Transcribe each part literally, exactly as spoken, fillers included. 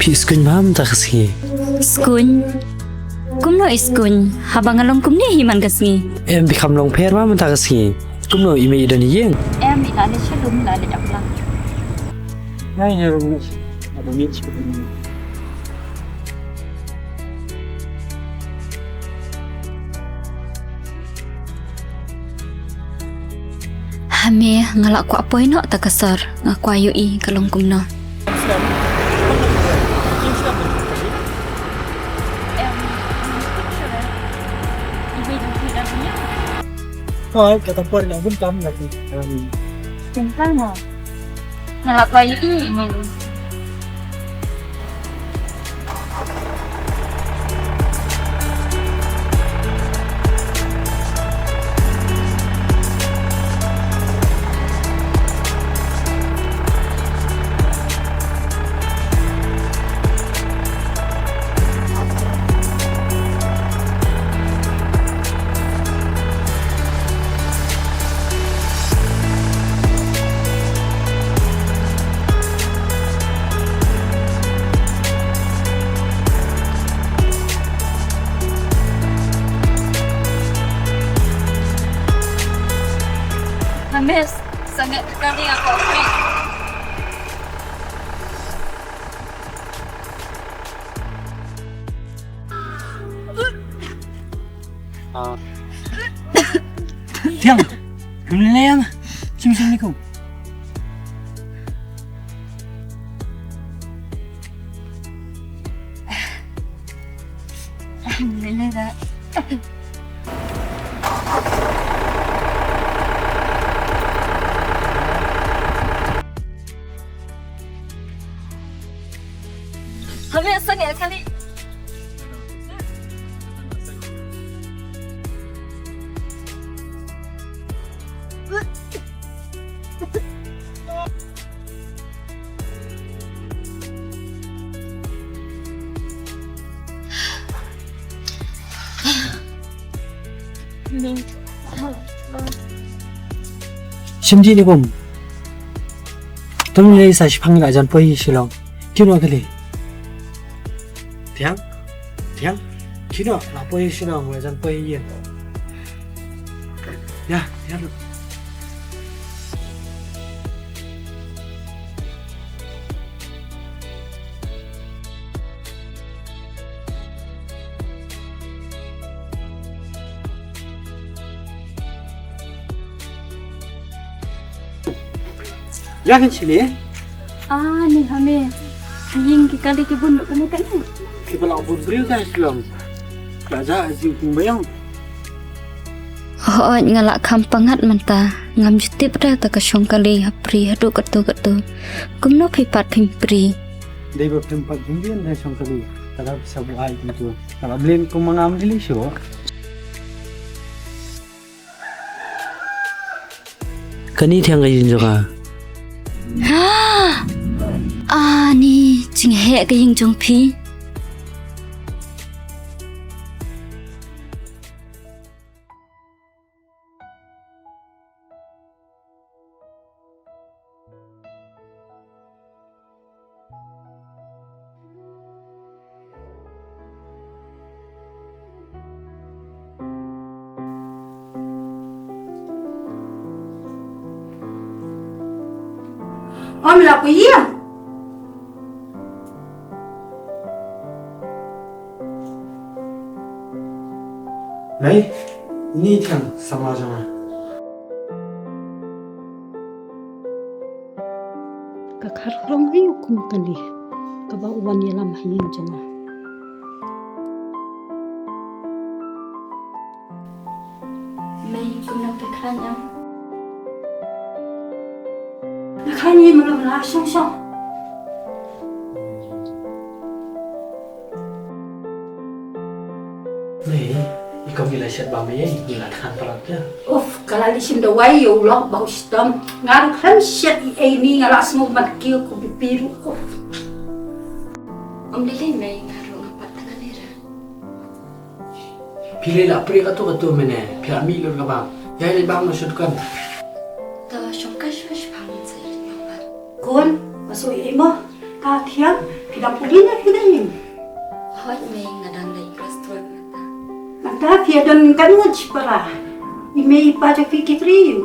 Phi skun ma mynta ka sngi? Skun? Kumno i skun? Haba nga long kumne hi man ka sngi. Em, phi kham long pher ma mynta ka sngi. Kumno i mei i don ïing? Em, i la leit sha lum, la leit aplang. Ngai ne rum. Ado ni. Ha me, nga la kwah poi noh ta ka sor, nga kwah ïohi ka long kumno. Hooid, kata por nga bun kam lagi. Tengkang ha. Nga la kwah ïohi. Hamis, sangeh kali aku. Tiang, kemlele yang, sim sim niku. Kemlele dah. Hame sangeh kali. Shim dih nikum. Tang lei sa shipang la jan poi Shillong. Kino kali? Tiang, tiang. Kino la poi Shillong la jan poi ïa. Ya, ya. Ïa kan chili. Ah, ni hame. Ïing ki kali ki bun kane kane. Ki ba la bun briew ka Shillong. Ka ja jingpynbayang. Hooid nga la kham pyngngad mynta, ngam ju tip re ta ka shong kali ha pri haduh katto katto. Kumno phi pat phim pri? Dei ba phim pat phim biang da shong kali. Tara phi sa buaid kumtu. Tara blin kum ma ngam dili shuh. Kani thiang ka ïing jong nga. Ani jingheh ka ïing jong phi. Om la ku ïa. Nei, ni thiang samla jong nga. Ka khar khrong aïu kum kane kaba u wan ïalam ha ïing jong nga. Mei, kumno phi khlaiñ em? Nga khlaiñ ïa mano mano shong shong. Mei, i kam ngi la shet ba mei, ngi la than palat ïa. Uf, ka la li shim dawai ïa u lok ba u shitom. Nga ruh khlem shet ei ei ni nga la sngew mat kiew ko bipi ruh. Uf. Ym lei lei mei, nga ruh nga pat tang ani ra. Phi lei la pyrkhat kato kato mene, phi la mih lut ka bam. Ïa leit bam noh sha dukan. To shong ka shwa shwa man sa ïa leit bam. Khun, ma shu ïa mo. Ka thiang, Dang pule ne pule ïing? Hooid mei, nga dang leit restaurant mynta. Mynta phi ïa don katno shi para? I mei i pa jong phi ki briew?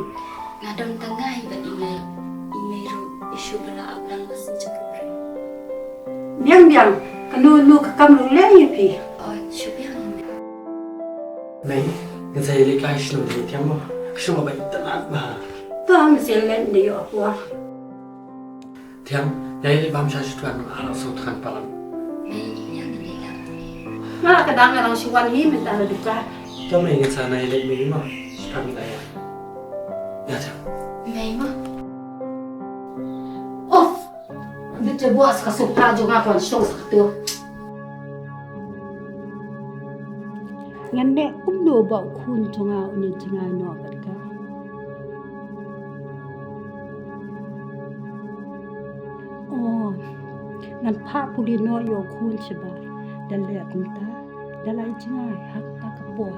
Nga don tang nga hi bad i mei. I mei ruh i shu ba la ap lang ba shu jaka briew. Biang biang, kano kano ka kam ruh leh ïa phi. Oh, shu biang i mei. Mei, ngan sa ïa leit kai shnong ïa Thiang mo. Ka shnong ba itynnad bha. To, ngan sa leit ïa ïoh por. Thiang, ïa leit bam sha shutuan, ah, shu than palam. Mei, ïa ngan leit lang. Nga ka dang nga dang shu wan hi mynta na dukan. To mei, ngan sa ïa leit mei mo. Kam ïa. Ïa Thiang. Mei mo. Of. Bit te bos ka sofa jong nga kwan shtong sa tu. Ngan leh kumno ba u khun jong nga un ïa jngai noh bad ka. Oh, ngan phah pule noh ïa u khun shabar. Da leh kumta, da la ïa jngai ha kata ka por.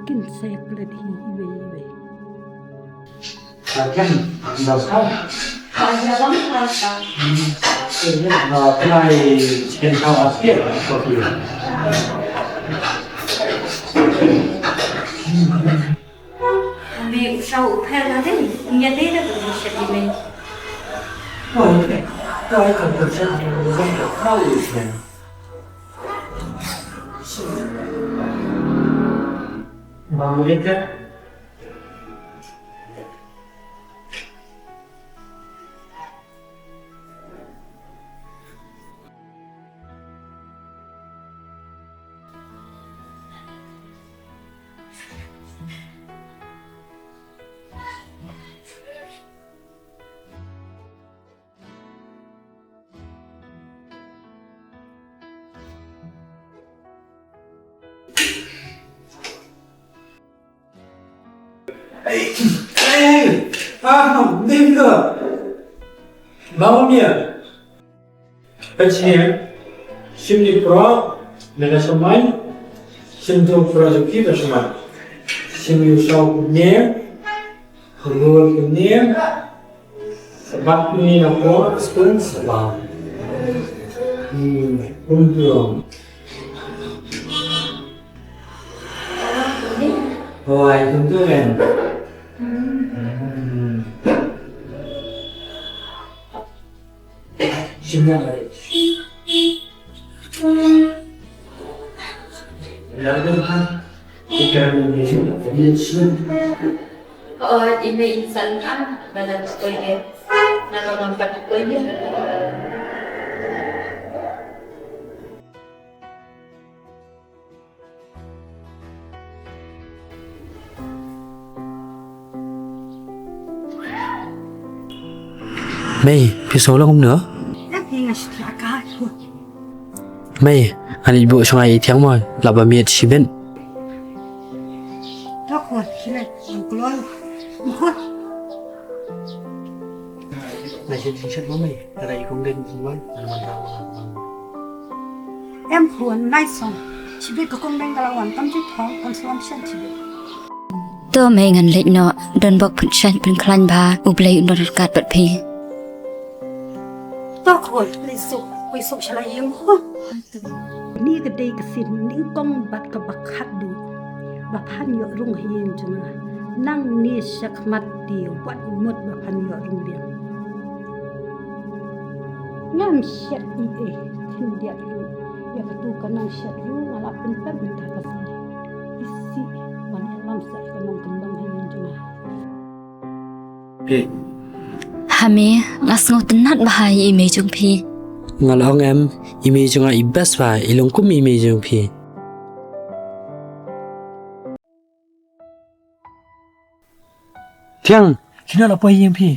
Kin sa ïa klet hi iwei iwei. Again, I'm not sure. Can I chicken chow aspect for you? Mei, u shaw u pher na dei, ïa dei da ka shet i mei. Oh, okay. Go ahead, go ahead. How is it? Bang, Hey, hey, ah, Devika. Mama mia. Kachia. Shim ni pro, mela shamai. Shim tu pro jo kita shamai. Shim ni shau kunia. Rul kunia. Sebat ni na pro, spoon sebat. Hmm, kunjung. Oi, tuntu kan. Sini lagi. Lalu kan, ikan ini sini. Oi, ini insan kan, mana koye, nama mampat koye. Mei, phi sngew long kumno? Em, phi nga shu tla ka. Mei, ani bu shong ai Thiang mo, la ba miet shibit. Tok hot, kile, ang kulon. Hot. Nai shet shet mo mei, kada ikong den mo, an man rawa. Em hun nai song. Chibit ka kong deng ka la wan kam chi thong kam suan shen chibit. To mei ngan leit noh, don bok pynshait pynkhlaiñ bha, U Blei un don ryngkat bad phi. To khoi, leit suk, koi suk shala ïing ho. Ni ka dei ka sien nyngkong bad kaba khatduh ba phan ïoh rung ha ïing jong nga. Nangne shakhmat te wat mut ba phan ïoh rung biang. Ngam shet ei ei, khyndiat ruh ïa katu ka nongshet ruh nga la pynpep mynta ka sngi. Isih ban ïalam sa ïa ka nongkyndong ha ïing jong nga. Hami, nga sngewtynnat bha ïa i mei jong phi. Nga la ong em, i mei jong nga i best bha, i long kum i mei jong phi. Thiang, kino la poi ïing phi?